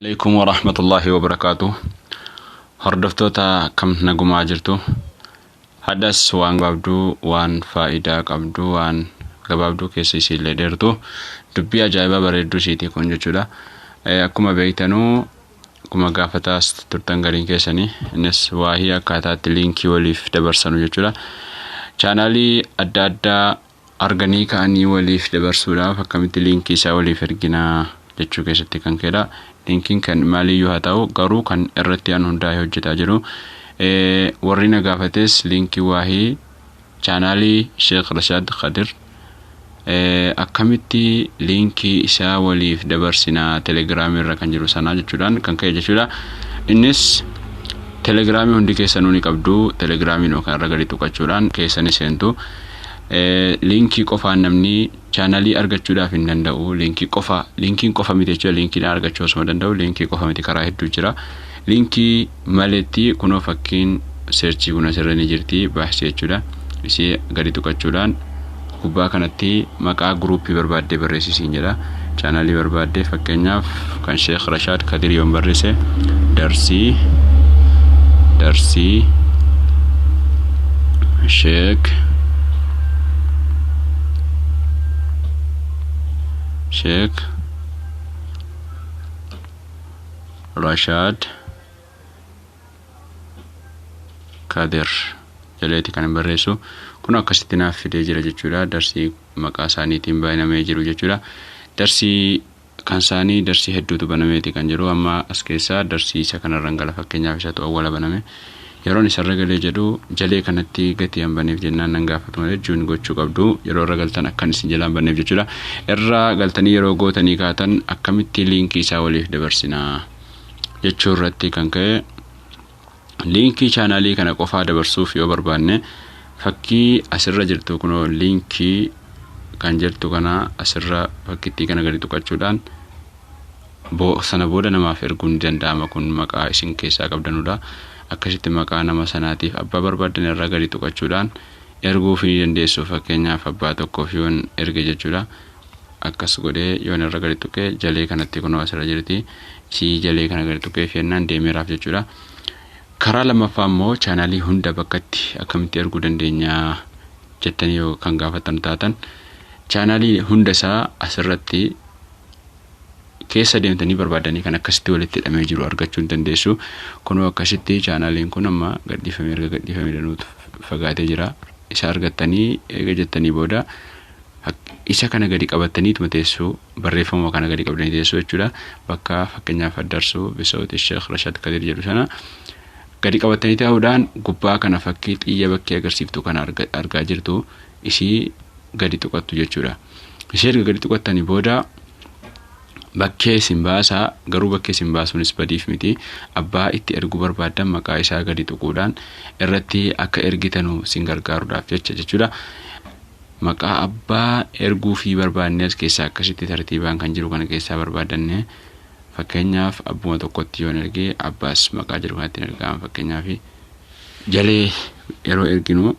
Aleykum warahmatullahi wabarakaatu. Hordoftoota akkam nagumaa jirtu. Hadhas waan gabaabduu, waan faayidaa qabdu, waan gabaabduu keessa isiillee dheertu, dubbii ajaa'ibaa bareedduu isiitii kun jechuudha. Akkuma beektanuu, akkuma gaafataas turtan gariin keessanii, innis waahii akkaataatti liinkii waliif dabarsanu jechuudha. Chaanaalii adda addaa arganii ka'anii waliif dabarsuudhaaf akkamitti liinkii isaa waliif erginaa jechuu keessatti kan ka'edha. Liinkiin kan maaliyyuu haa ta'u, garuu kan irratti an hundaa'ee hojjetaa jiru. Warri na gaafates liinkii waahii chaanaalii Sheekh Rashaad Kadir akkamitti liinkii isaa waliif dabarsinaa telegiraamii irra kan jiru sanaa jechuudhaan kan ka'e jechuudha. Innis telegiraamii hundi keessanuu ni qabdu. Telegiraamiin yookaan irra gadi tuqachuudhaan keessani seentu. Liinkii qofaan namni chaanalii argachuudhaaf hin danda'u. Liinkii qofa, liinkiin qofa miti jechuudha. Liinkiidhaan argachuu osuma danda'u, liinkii qofa miti, karaa hedduu jira. Liinkii maletti kunoo fakkiin seerchii kun asirra ni jirti, baasii jechuudha. Isii gadi tuqachuudhaan gubbaa kanatti maqaa guruuppii barbaaddee barreessisiin jedha. Chaanalii barbaaddee, fakkeenyaaf kan Sheekh Rashaad Kadir yoon barreesse, darsii Sheekh Rashaad Kadir jedheeti kan hin barreessu. Kun akkasitti naaf fidee jira jechuudha. Darsii maqaa isaaniitiin banamee jiru jechuudha. Darsii kan isaanii darsii hedduutu banameeti kan jiru. Amma as keessaa darsii isa kanarran gala, fakkeenyaaf isatu awwala baname. Yeroon isarra galee jedhu, jalee kanatti gatii an baneef jennaan nan gaafatu malee join gochuu qabdu yeroo irra galtan, akkan isin jalaan banneef jechuudha. Irra galtanii yeroo gootanii kaatan, akkamitti liinkii isaa waliif dabarsinaa jechuu irratti kan ka'e, liinkii chaanaalii kana qofaa dabarsuuf yoo barbaanne, fakkii asirra jirtu kunoo liinkii kan jirtu kana asirra fakkittii kana gadi tuqachuudhaan sana booda namaaf erguun ni danda'ama. Kun maqaa isin keessaa qabdanudha. Akkasitti maqaa nama sanaatiif abbaa barbaaddan irraa gadi tuqachuudhaan erguuf ni dandeessu. Fakkeenyaaf abbaa tokkoof yoon erge jechuudha. Akkas godhee yoon irra gadi tuqe, jalee kanatti kunoo asirra jirti. Isii jalee kana gadi tuqee feennaan deemeeraaf jechuudha. Karaa lammaffaa immoo chaanaalii hunda bakkatti akkamitti erguu dandeenya jettanii yoo kan gaafattan taatan, chaanaalii hunda isaa asirratti keessa deemtanii barbaadanii kan akkasitti walitti hidhamee jiru argachuu ni dandeessu. Kunoo akkasitti chaanaaliin kun amma gadhiifamee, erga gadhiifamee danuutu fagaatee jira. Isa argattanii eega jettanii booda, isa kana gadi qabattaniituma teessuu, barreeffama kana gadi qabdanii teessuu jechuudha. Bakka fakkeenyaaf Addarsuu Bisawuti Sheekh Rashaad Kadir jedhu sana gadi qabattanii taa'uudhaan, gubbaa kana fakkii xiyya bakkee agarsiiftu kana argaa jirtu, isii gadi tuqattu jechuudha. Ishee erga gadi tuqattanii booda bakkee isin baasaa, garuu bakkee isin baasuunis badiif miti. Abbaa itti erguu barbaaddan maqaa isaa gadi tuquudhaan irratti akka ergitanu isin gargaaruudhaaf jecha jechuudha. Maqaa abbaa erguu fi barbaadne as keessaa akkasitti tartiibaan kan jiru kana keessaa barbaadanne, fakkeenyaaf abbuma tokkotti yoon ergee, Abbaas maqaa jedhu kanatti ergaama. Fakkeenyaaf jalee yeroo erginu,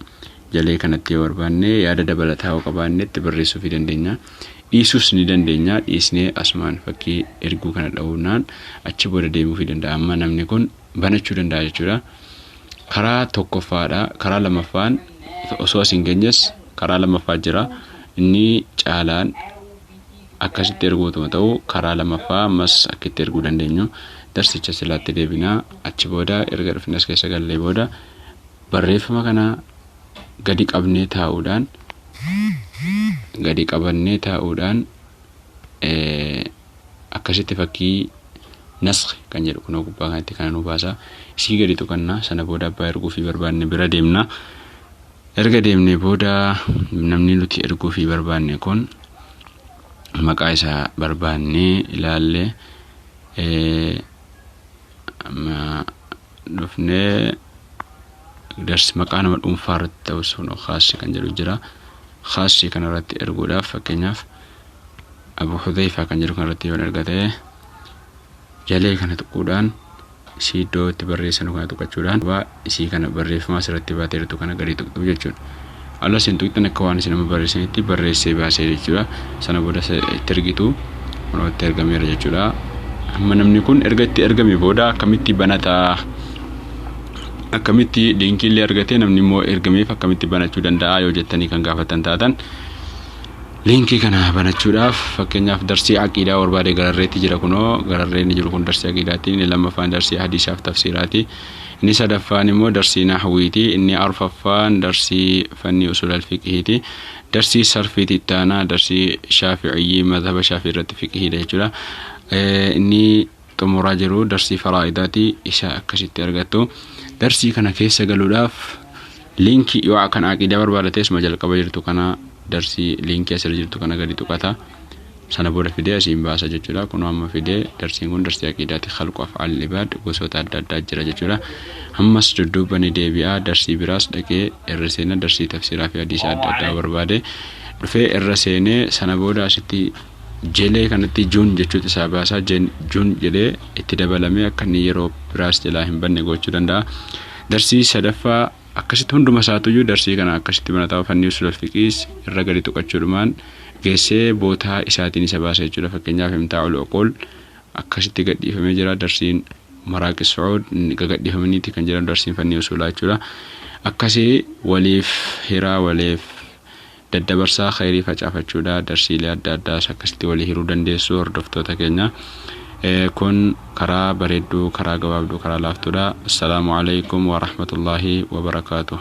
jalee kanatti yoo barbaanne yaada dabalataa yoo qabaanne itti barreessuu fi dandeenya. Dhiisuus ni dandeenya. Dhiisnee asumaan fakkii erguu kana dha'uunaan achi booda deemuu fi danda'a. Amma namni kun banachuu danda'a jechuudha. Karaa tokkoffaadha. Karaa lamaffaan, osoo as hin geenyes karaa lamaffaa jira. Inni caalaan akkasitti erguutuma ta'u, karaa lamaffaa ammas akka itti erguu dandeenyu darsicha silaatti deebinaa. Achi booda erga dhufne as keessa gallee booda, barreeffama kana gadi qabnee taa'uudhaan, gadi qabannee taa'uudhaan, akkasitti fakkii naskh kan jedhu kunoo gubbaa kanatti kana nu baasa. Isii gadi tuqanna. Sana booda abbaa erguu fi barbaanne bira deemna. Erga deemnee booda namni nuti erguu fi barbaanne kun maqaa isaa barbaannee ilaalle, amma dhufnee darsi maqaa nama dhuunfaa irratti ta'us kunoo khaasii kan jedhu jira. Khaasii kana irratti erguudhaaf, fakkeenyaaf Abu Hudhayfaa kan jedhu kanarratti yoon erga ta'e, jalee kana tuquudhaan, isii iddoo itti barreessanu kana tuqachuudhaan, isii kana barreeffama asirratti baateertu kana gadi tuqxu jechuudha. Ala isin tuqxan akka waan isin amma barreessanitti barreessee baasee jechuudha. Sana booda itti ergitu, kunoo itti ergameera jechuudha. Amma namni kun erga itti ergame booda akkamitti banataa, akkamitti liinkii illee argatee namni immoo ergameef akkamitti banachuu danda'a yoo jettanii kan gaafatan taatan, liinkii kana banachuudhaaf fakkeenyaaf darsii aqiidaa barbaade gararreetti jira. Kunoo gararree inni jiru kun darsii aqiidaati. Inni lammaffaan darsii hadiisaaf tafsiiraati. Inni sadaffaan immoo darsii nahwiiti. Inni arfaffaan darsii fanni usul alfiqhiiti. Darsii sarfiiti itti aanaa, darsii shaafi'iyyii madhaba shaafii irratti fiqhiidha jechuudha. Inni xumuraa jiru darsii faraa'idaati. Isa akkasitti argattu. Darsii kana keessa galuudhaaf liinkii yoo kan aqiidaa barbaadate isuma jalqaba jirtu kana, darsii liinkii asirra jirtu kana gadi tuqata. Sana booda fidee asiin baasa jechuudha. Kunoo amma fidee darsiin kun darsii aqiidaati. Khalqu af'aal ibaad gosoota adda addaa jira jechuudha. Ammas dudduuba ni deebi'a, darsii biraas dhaqee irra seena. Darsii tafsiiraa fi hadiisa adda addaa barbaade dhufee irra seenee, sana booda asitti jelee kanatti join jechuutu isaa baasaa. Join jedhee itti dabalamee akka inni yeroo biraas jalaa hin banne gochuu danda'a. Darsii sadaffaa akkasitti hunduma isaatuyyuu darsii kana akkasitti banataa. Fanni usul fiqiis irra gadi tuqachuudhumaan geessee bootaa isaatiin isa baasa jechuudha. Fakkeenyaaf Imtaa'ul Uqul akkasitti gadhiifamee jira. Darsiin Maraaqi Su'uud gagadhiifamaniiti kan jiran, darsiin fanni usulaa jechuudha. Akkasii waliif hiraa, waliif daddabarsaa, khayrii facaafachuudha. Darsiilee adda addaas akkasitti walii hiruu dandeessu, hordoftoota keenya. Kun karaa bareedduu, karaa gabaabduu, karaa laaftuudha. Assalaamu alaikum wa rahmatullaahi wa barakaatuh.